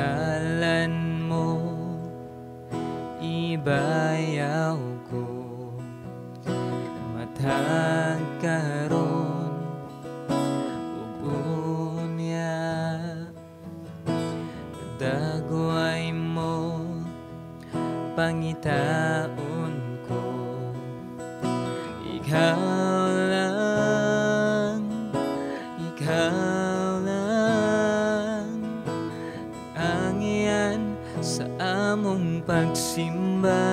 Ngalan mo, ibayaw ko. Matag karon ug unya, dagway mo, pangitaon ko. Ikaw lang, ikaw lang ang iyan sa among pagsimba.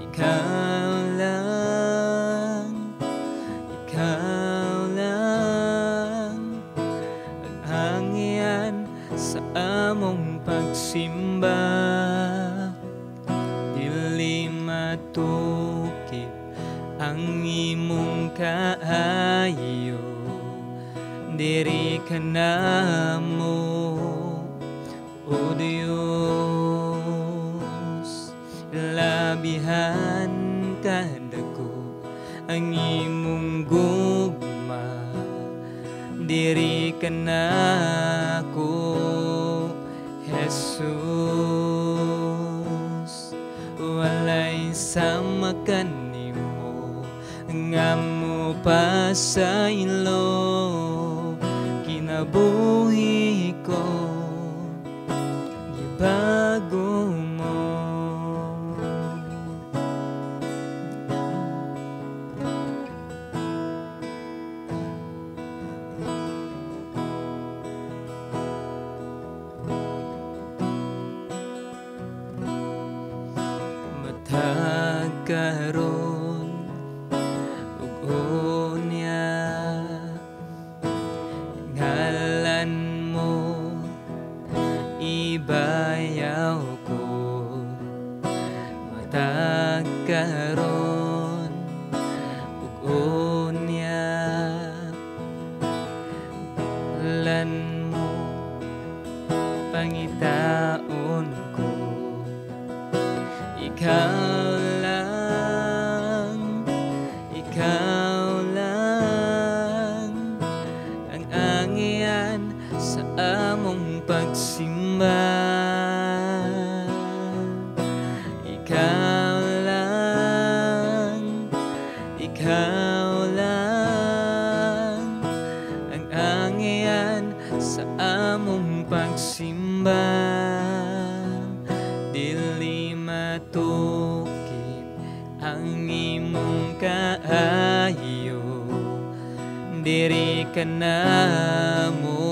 Ikaw lang, ikaw lang ang iyan sa among pagsimba. Dili matukip ang imong kaayo, diri ka namo, O Dios. Labihan kadako ang imong gugma, diri ka nako, Jesus. Walay sama kanimo nga mo pasaylo, kinabuhi ko gibago mo. Matag karon ug unya, ngalan mo, ibayaw ko. Matag karon ug unya, ngalan mo, pangitaon ko. Ikaw lang, ikaw lang ang angian sa among pagsimba. Ikaw lang, ikaw lang ang angian sa among pagsimba. Dili matukip ang imong kaayo, diri ka namo,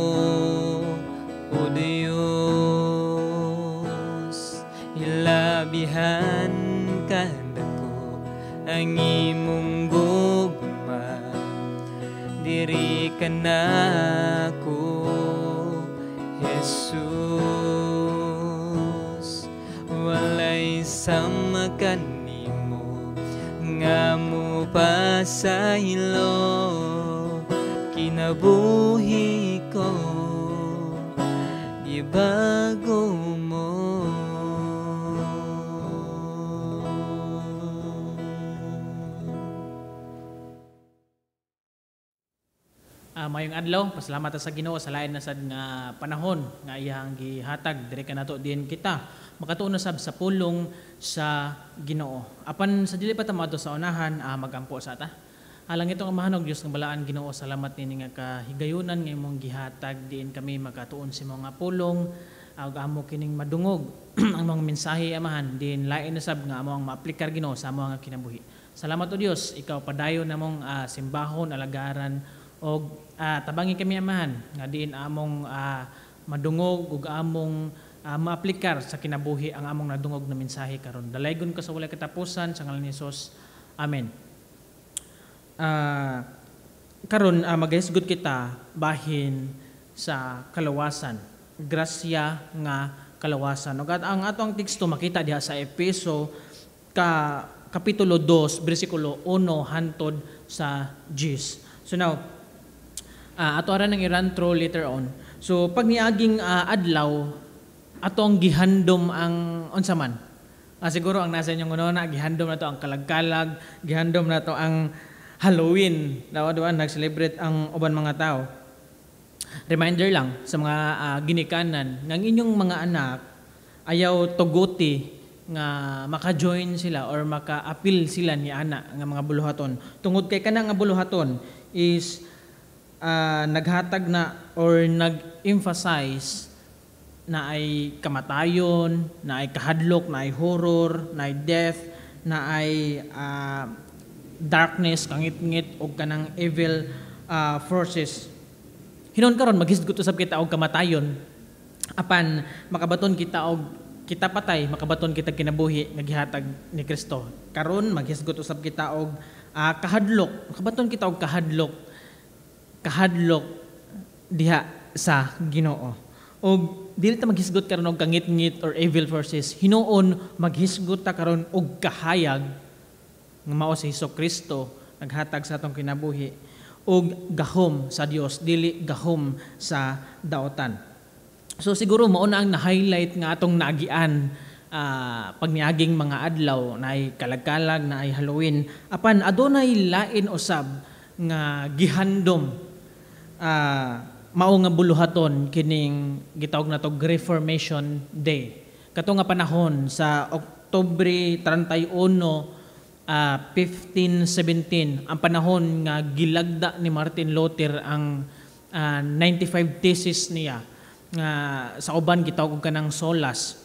O Dios. Hilabihan kadako ang imong gugma, diri ka nako, Jesus. Walay sama kanimo nga mo pasaylo, kinabuhi ko gibago mo. Mayong adlaw, pasalamat sa Ginoo sa lain na sad nga panahon nga iyang gihatag diri kanato diin kita makatuon na sab sa pulong sa Ginoo. Apan sa dili pa ta moadto sa unahan, magampo sa ta. Alang itong Amahan og Dios nga balaan Ginoo, salamat nini nga kahigayunan nga imong gihatag diin kami makatuon sa imong nga pulong ug amo kining madungog ang mga mensahe Amahan diin lain na sab nga amo ang maaplikar Ginoo sa amo nga kinabuhi. Salamat o Dios, ikaw padayon namong simbahon, alagaran og tabangi kami Amahan nga diin among madungog ug among maaplikar sa kinabuhi ang among nadungog na mensahe karon. Dalaygon ka sa walay katapusan sa ngalan ni Hesus. Amen. Karon magahisgot kita bahin sa kalawasan. Grasya nga kalawasan. Ug ang atong teksto makita diha sa Efeso ka kapitulo 2 bersikulo 1 hantod sa 10. So now ato ara nang i-run through later on. So pag niaging adlaw atong gihandom ang unsa man. Siguro ang nasa inyong una gihandom na to ang kalagkalag, gihandom na to ang Halloween. Dawa duan nag-celebrate ang uban mga tao. Reminder lang sa mga ginikanan nga ang inyong mga anak, ayaw tuguti nga maka-join sila or maka-apil sila ni ana nga mga buluhaton, tungod kay kana nga buluhaton is naghatag na or nag-emphasize na ay kamatayon, na ay kahadlok, na ay horror, na ay death, na ay darkness, kangitngit o kanang evil forces. Hinuon karon maghisgot usab kita og kamatayon, apan makabaton kita og kita patay, makabaton kita kinabuhi nga gihatag ni Kristo. Karon maghisgot usab kita og kahadlok, makabaton kita og kahadlok, kahadlok diha sa Ginoo. Og dili ta maghisgot karon og kangitngit or evil forces. Hinuon maghisgot ta karon og kahayag nga mao si Hesus Kristo naghatag sa atong kinabuhi og gahom sa Dios, dili gahom sa daotan. So siguro mao na ang na-highlight nga atong naagian pag niaging mga adlaw na ay kalagkalag, na ay Halloween. Apan adunay lain usab nga gihandom mao nga buluhaton kining gitawag nato Reformation Day. Kato nga panahon sa Oktubre 31, 1517, ang panahon nga gilagda ni Martin Luther ang 95 thesis niya nga sa uban gitawag og kanang solas.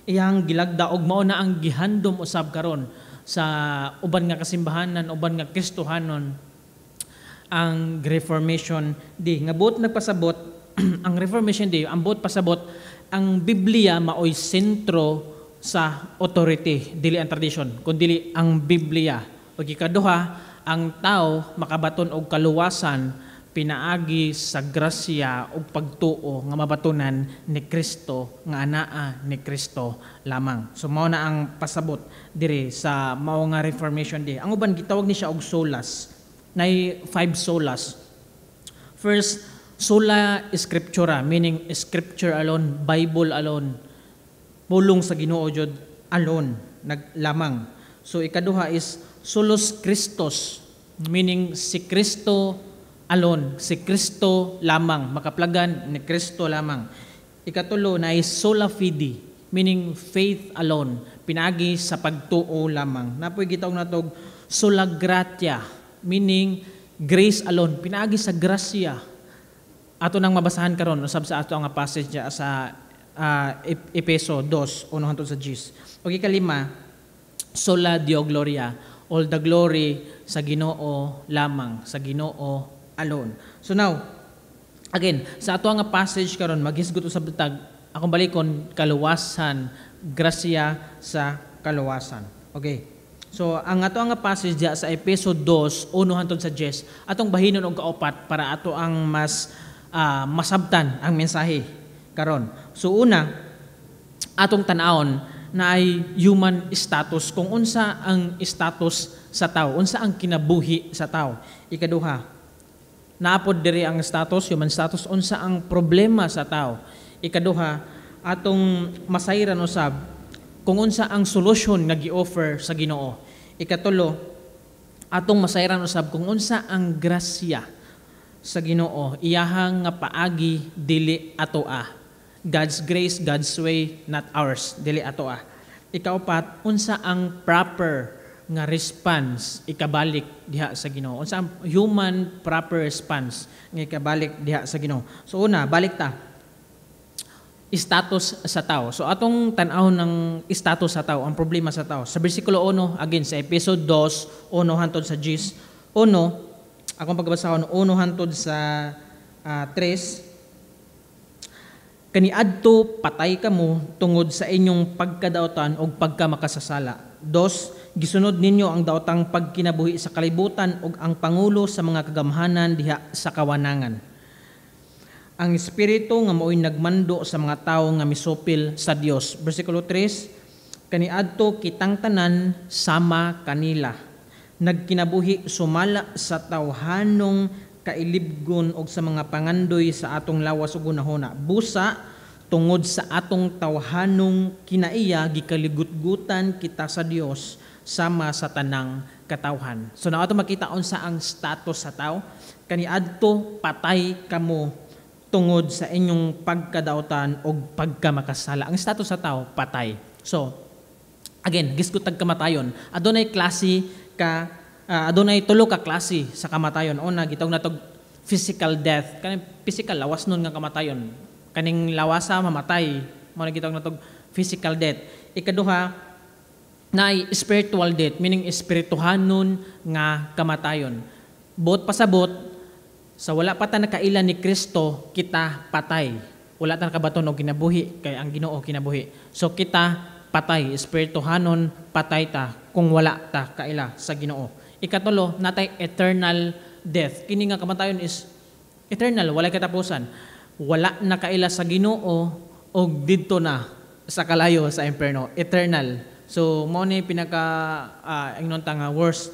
Iyang gilagda og mao na ang gihandom usab karon sa uban nga kasimbahanan, uban nga Kristohanon, ang Reformation Day. Nga buot nagpasabot ang Reformation Day, ang buot pasabot, ang Biblia maoy sentro sa authority, dili ang tradisyon, kundi ang Biblia. Ug ikaduha, ang tao makabaton og kaluwasan pinaagi sa grasya ug pagtuo nga mabatonan ni Kristo, nga anaa ni Kristo lamang. So mao na ang pasabot diri sa mao nga Reformation Day. Ang uban gitawag ni siya og solas. Nay five solas. First, sola scriptura, meaning scripture alone, Bible alone. Pulong sa Ginoo jud alone, naglamang. So ikaduha is solus Christus, meaning si Kristo alone, si Kristo lamang, makaplagan ni Kristo lamang. Ikatulo na is sola fide, meaning faith alone, pinaagi sa pagtuo lamang. Napoy gitawag natog sola gratia, meaning grace alone, pinaagi sa grasya. Ato nang mabasahan karon usab sa ato ang passage sa Epeso 2, 1 hangtod sa 10. O ikalima, sola Deo gloria, all the glory sa Ginoo lamang, sa Ginoo alone. So now, again, sa ato nga passage karon maghisgot usab tag akong balikon kaluwasan, grasya sa kaluwasan. Okay. So ang ato nga passage diya sa Epeso 2, 1 hangtod sa 10, atong bahinon og kaupat para ato ang mas masabtan ang mensahe karon. So una, atong tan-awon na ay human status, kung unsa ang status sa tao, unsa ang kinabuhi sa tao. Ikaduha, naapod diri ang status, human status, unsa ang problema sa tao. Ikaduha, atong masayran usab kung unsa ang solusyon nga gi-offer sa Ginoo. Ikatulo, atong masayran usab kung unsa ang grasya sa Ginoo, iyahang nga paagi, dili atoa. God's grace, God's way, not ours, dili atoa. Ikaupat, unsa ang proper nga response ikabalik diha sa Ginoo. Unsa ang human proper response nga ikabalik diha sa Ginoo. So una, balik ta status sa tao. So atong tan-aw ng status sa tao, ang problema sa tao. Sa versikulo 1, again sa Epeso 2, 1 hantod sa 10, 1, akong pagbasahon 1 hantod sa 3, kaniadto patay kamo tungod sa inyong pagkadaotan og pagkamakasasala. Dos, gisunod ninyo ang daotang pagkinabuhi sa kalibutan ug ang pangulo sa mga kagamhanan diha sa kawanangan, ang espiritu nga mao'y nagmando sa mga tawo nga misupil sa Dios. Versikulo 3, kaniadto kitang tanan sama kanila nagkinabuhi sumala sa tawhanong kailibgon og sa mga pangandoy sa atong lawas ug hunahuna. Busa tungod sa atong tawhanong kinaiya, gikaligutgutan kita sa Dios sama sa tanang katawhan. So na ato makita unsa ang status sa tao. Kaniadto patay kamo tungod sa inyong pagkadautan o pagkamakasala. Ang status sa tao, patay. So, again, gisgot tag kamatayon. Adunay klase ka adunay tulo ka klase sa kamatayon. Una, gitawag natog physical death. Kaning physical, lawas nun nga kamatayon. Kaning lawasa mamatay. Mao na gitawag natog physical death. Ikaduha, naay spiritual death, meaning espirituhanon nga kamatayon. Buot pasabot, sa wala pa ta nakaila ni Kristo, kita patay. Wala ta nakabaton og kinabuhi, kay ang Ginoo kinabuhi. So kita patay, espirituhanon patay ta kung wala ta kaila sa Ginoo. Ikatulo, natay eternal death. Kini nga kamatayon is eternal, walay katapusan. Wala na kaila sa Ginoo og didto na sa kalayo sa impierno, eternal. So mao ni pinaka ingnon ta nga worst,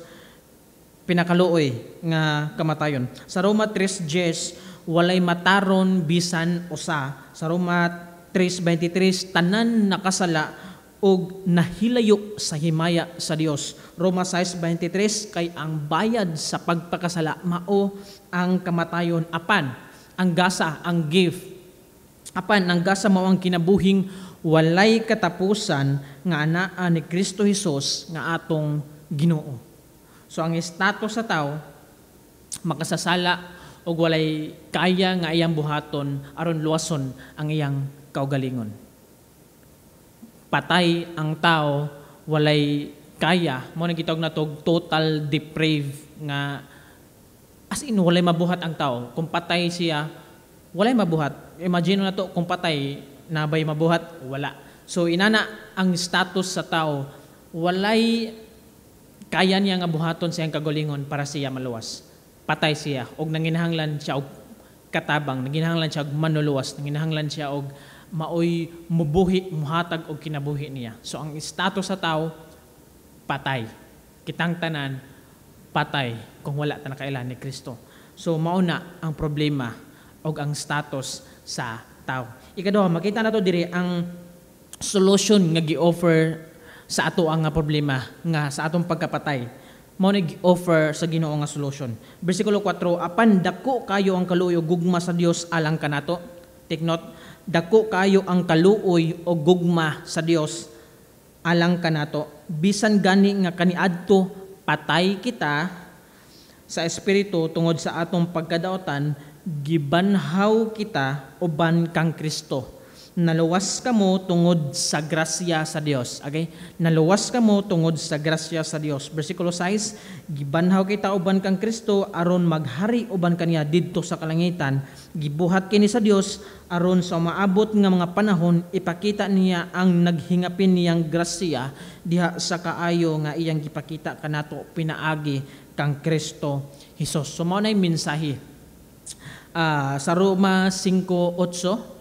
pinakaluoy nga kamatayon. Sa Roma 3:10, walay mataron bisan usa. Sa Roma 3:23, tanan nakasala og nahilayo sa himaya sa Dios. Roma 6:23, kay ang bayad sa pagpakasala mao ang kamatayon, apan ang gasa, ang gift, apan ang gasa mao ang kinabuhing walay katapusan nga anaa ni Kristo Hesus nga atong Ginoo. So ang status sa tao, makasasala og walay kaya nga iyang buhaton aron luwason ang iyang kaugalingon. Patay ang tao, walay kaya, mo na gitawag natog total depraved nga as in walay mabuhat ang tao. Kung patay siya, walay mabuhat. Imagine na to kung patay, nabay mabuhat? Wala. So inana ang status sa tao, walay kaya niya nga buhaton sa iyang kagalingon para siya maluwas. Patay siya og nanginahanglan siya og katabang, nanginahanglan siya og manuluwas, nanginahanglan siya og maoy mubuhi, muhatag og kinabuhi niya. So ang status sa tao, patay. Kitang tanan patay kung wala ta nakaila ni Kristo. So mao na ang problema og ang status sa tao. Ikaduha, makita nato diri ang solution nga gi-offer sa ato ang nga problema nga sa atong pagkapatay. Mao ni gi-offer sa Ginoo nga solution. Bersikulo 4, apan dako kayo ang kaluoy og gugma sa Dios alang kanato. Take note, dako kayo ang kaluoy o gugma sa Dios alang kanato. Bisan gani nga kaniadto patay kita sa espiritu tungod sa atong pagkadaotan, gibanhaw kita uban kang Kristo. Naluwas kamo tungod sa grasya sa Dios. Okay? Naluwas kamo tungod sa grasya sa Dios. Bersikulo 6, gibanhaw kita uban kang Kristo aron maghari uban kaniya didto sa kalangitan. Gibuhat kini sa Dios aron sa maabot nga mga panahon ipakita niya ang naghingapin niyang grasya diha sa kaayo nga iyang gipakita kanato pinaagi kang Kristo Hesus. So mao nay mensahe. Sa Roma 5:8,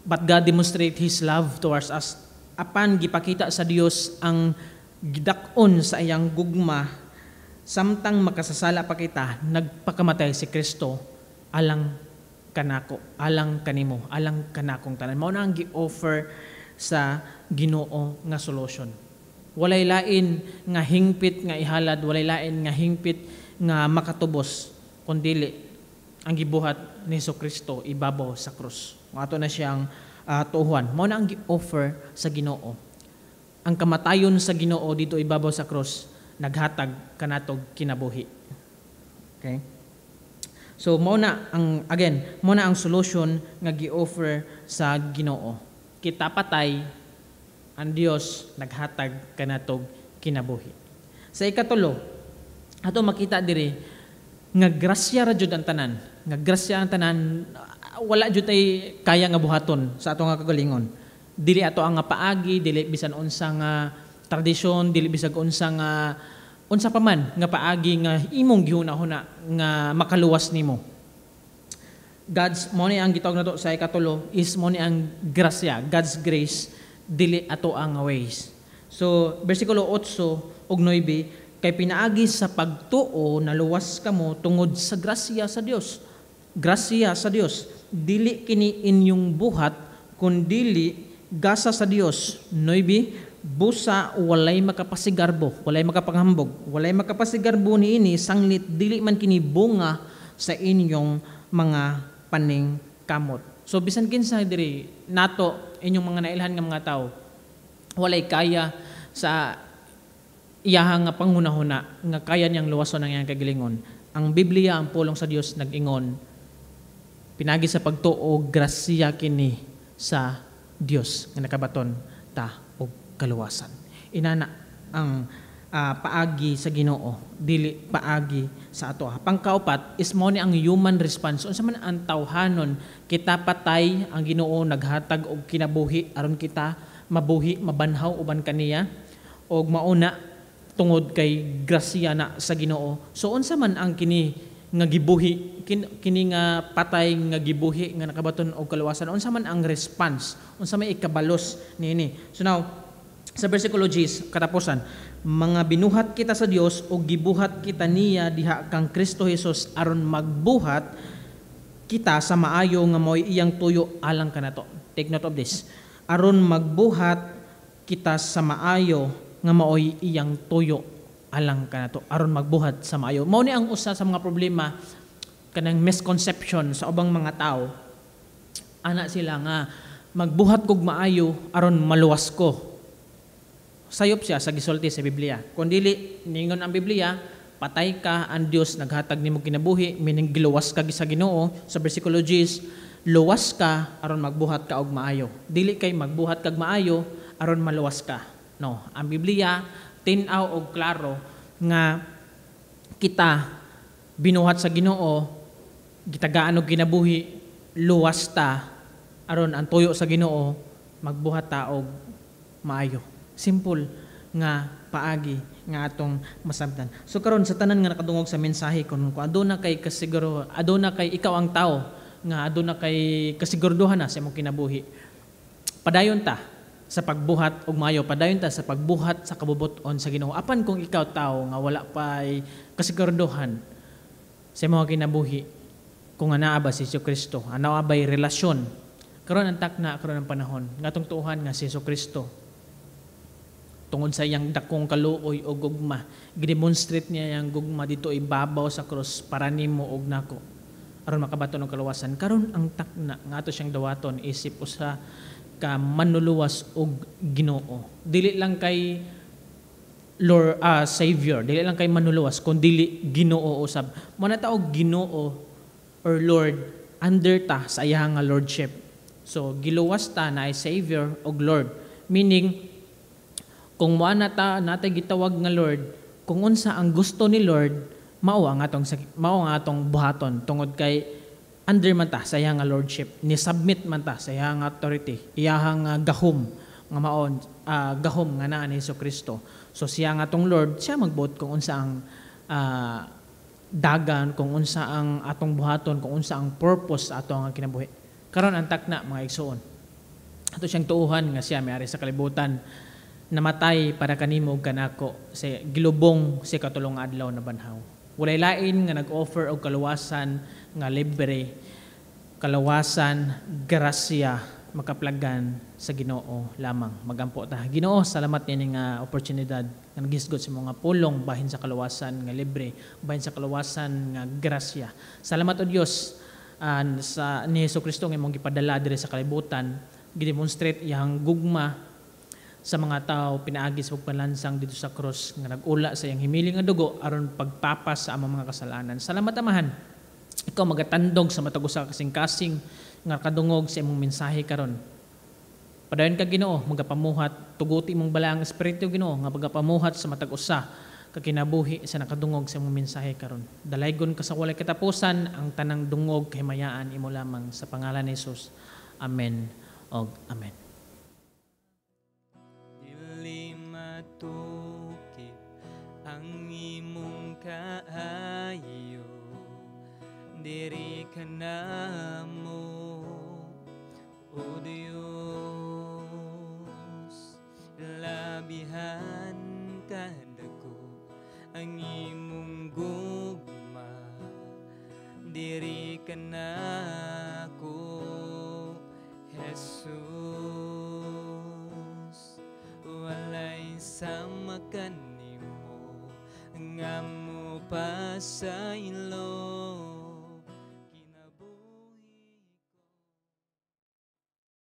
but God demonstrate His love towards us. Apan gipakita sa Dios ang gidak-on sa iyang gugma, samtang makasasala pa kita, nagpakamatay si Kristo alang kanako, alang kanimo, alang kanakong tanan. Mao na ang gi-offer sa Ginoo nga solution. Walay lain nga hingpit nga ihalad, walay lain nga hingpit nga makatubos, kundili ang gibuhat ni Jesucristo ibabaw sa krus. Ato na siyang tuuhan. Mao na ang gi-offer sa Ginoo. Ang kamatayon sa Ginoo dito ibabaw sa krus naghatag kanatog kinabuhi. Okay? So mao na ang, again, mao na ang solution nga gi-offer sa Ginoo. Kita patay, ang Dios naghatag kanatog kinabuhi. Sa ikatulo, ato makita diri nga grasya ra jud ang tanan. Nga grasya ang tanan, wala jud tay kaya nga buhaton sa ato nga kagalingon. Dili ato ang nga paagi, dili bisan unsa nga tradisyon, dili bisag unsa nga unsa pa man nga paagi nga imong gihuna-huna nga makaluwas nimo. God's mo ni ang gitawag nato sa ikatulo is mo ni ang grasya, God's grace, dili ato ang ways. So bersikulo 8 ug 9, kay pinaagi sa pagtuo naluwas kamo tungod sa grasya sa Dios. Grasya sa Dios, dili kini inyong buhat kundili gasa sa Dios. 9, busa walay makapasigarbo, walay makapanghambog, walay makapasigarbo niini sanglit dili man kini bunga sa inyong mga paningkamot. So bisan kinsa diri nato, inyong mga nailhan nga mga tao, walay kaya sa iyahang nga panghunahuna nga kaya niyang luwason ang iyang kagalingon. Ang Biblia, ang pulong sa Dios, nag-ingon pinagi sa pagtuo, grasya kini sa Dios nga nakabaton ta og kaluwasan. Inana ang paagi sa Ginoo, dili paagi sa ato. Pangkaupat is mao ni ang human response. Unsa man ang tawhanon? Kita patay, ang Ginoo naghatag og kinabuhi aron kita mabuhi, mabanhaw uban kaniya, og mauna tungod kay grasya na sa Ginoo. So unsa man ang kini nga gibuhi, kini nga patay nga gibuhi nga nakabaton og kaluwasan, unsa man ang response, unsa may ikabalos niini? So now sa versikulo 10 katapusan, mga binuhat kita sa Dios o gibuhat kita niya diha kang Kristo Jesus aron magbuhat kita sa maayo nga mo'y iyang tuyo alang kanato. Take note of this. Aron magbuhat kita sa maayo nga maoy iyang tuyo alang kanato. Aron magbuhat sa maayo. Mao ni ang usa sa mga problema, kanang misconception sa ubang mga tao. Ana sila nga magbuhat kog maayo aron maluwas ko. Sayop siya sa gisulti sa Biblia. Kung dili, ningon ang Biblia, patay ka, ang Dios naghatag nimo kinabuhi, meaning giluwas ka sa Ginoo. Sa versikulo 10, luwas ka aron magbuhat ka og maayo. Dili kay magbuhat kag maayo aron maluwas ka. No, ang Biblia tin-aw og klaro nga kita binuhat sa Ginoo, gitagaan og kinabuhi, luwas ta aron ang tuyo sa Ginoo magbuhat ta og maayo. Simple nga paagi nga atong masabtan. So karon sa tanan nga nakadungog sa mensahe, kun aduna kay kasiguro, aduna kay ikaw ang tao nga aduna kay kasiguraduhan na sa imong kinabuhi, padayon ta sa pagbuhat og maayo, padayon ta sa pagbuhat sa kabubut-on sa Ginoo. Apan kung ikaw tao nga wala pay kasiguraduhan sa imong kinabuhi kung anaa ba si Jesu Kristo, anaa bay relasyon, karon ang takna, karon ang panahon nga atong tuohan nga si Jesu Kristo, tungod sa iyang dakong kaluoy o gugma, gidemonstrate niya iyang gugma dito ibabaw sa krus para nimo og nako aron makabaton og kaluwasan. Karon ang takna nga ato siyang dawaton isip usa ka manluluwas og Ginoo. Dili lang kay Lord, Savior, dili lang kay manluluwas, kun dili Ginoo usab. Mo na ta og Ginoo or Lord, under ta sa iyang nga lordship. So giluwas ta na ay Savior og Lord, meaning kung moana na ta natay gitawag nga Lord, kung unsa ang gusto ni Lord, mao ang atong buhaton tungod kay under man ta sa iyang nga lordship, ni submit man ta sa iyang authority, iyang gahom nga maon, gahom nga naa ni Jesu Kristo. So siya nga atong Lord, siya magbuot kung unsa ang dagan, kung unsa ang atong buhaton, kung unsa ang purpose sa atong kinabuhi. Karon ang takna, mga igsoon, ato siyang tuuhan nga siya may-ari sa kalibutan, namatay para kanimo ug kanako, sa gilubong sa katulong adlaw na banhaw. Walay lain nga nag-offer og kaluwasan nga libre, kaluwasan grasya makaplagan sa Ginoo lamang. Magampo ta. Ginoo, salamat niini nga oportunidad nga nagisgot sa mga pulong bahin sa kaluwasan nga libre, bahin sa kaluwasan nga grasya. Salamat o Dios sa ni Hesus Kristo nga imong gipadala diri sa kalibutan, gidemonstrate iyang gugma sa mga tao pinaagi sa pagpalansang dito sa krus nga nag-ula sa iyang himiling nga dugo aron pagpapas sa among mga kasalanan. Salamat, Amahan. Ikaw magatandog sa matag usa ka kasing-kasing nga kadungog sa imong mensahe karon. Padayon ka, Ginoo, magapamuhat, tuguti imong balaang espiritu, Ginoo, nga magapamuhat sa matag usa ka kinabuhi sa nakadungog sa imong mensahe karon. Dalaygon ka sa walay katapusan, ang tanang dungog kahimayaan imo lamang, sa pangalan ni Jesus. Amen og amen. Dili matukip ang imong kaayo, diri ka namo, O Dios, labihan kadako ang imong gugma, diri ka nako, Jesus. Walay sama kanimo nga mo pasaylo.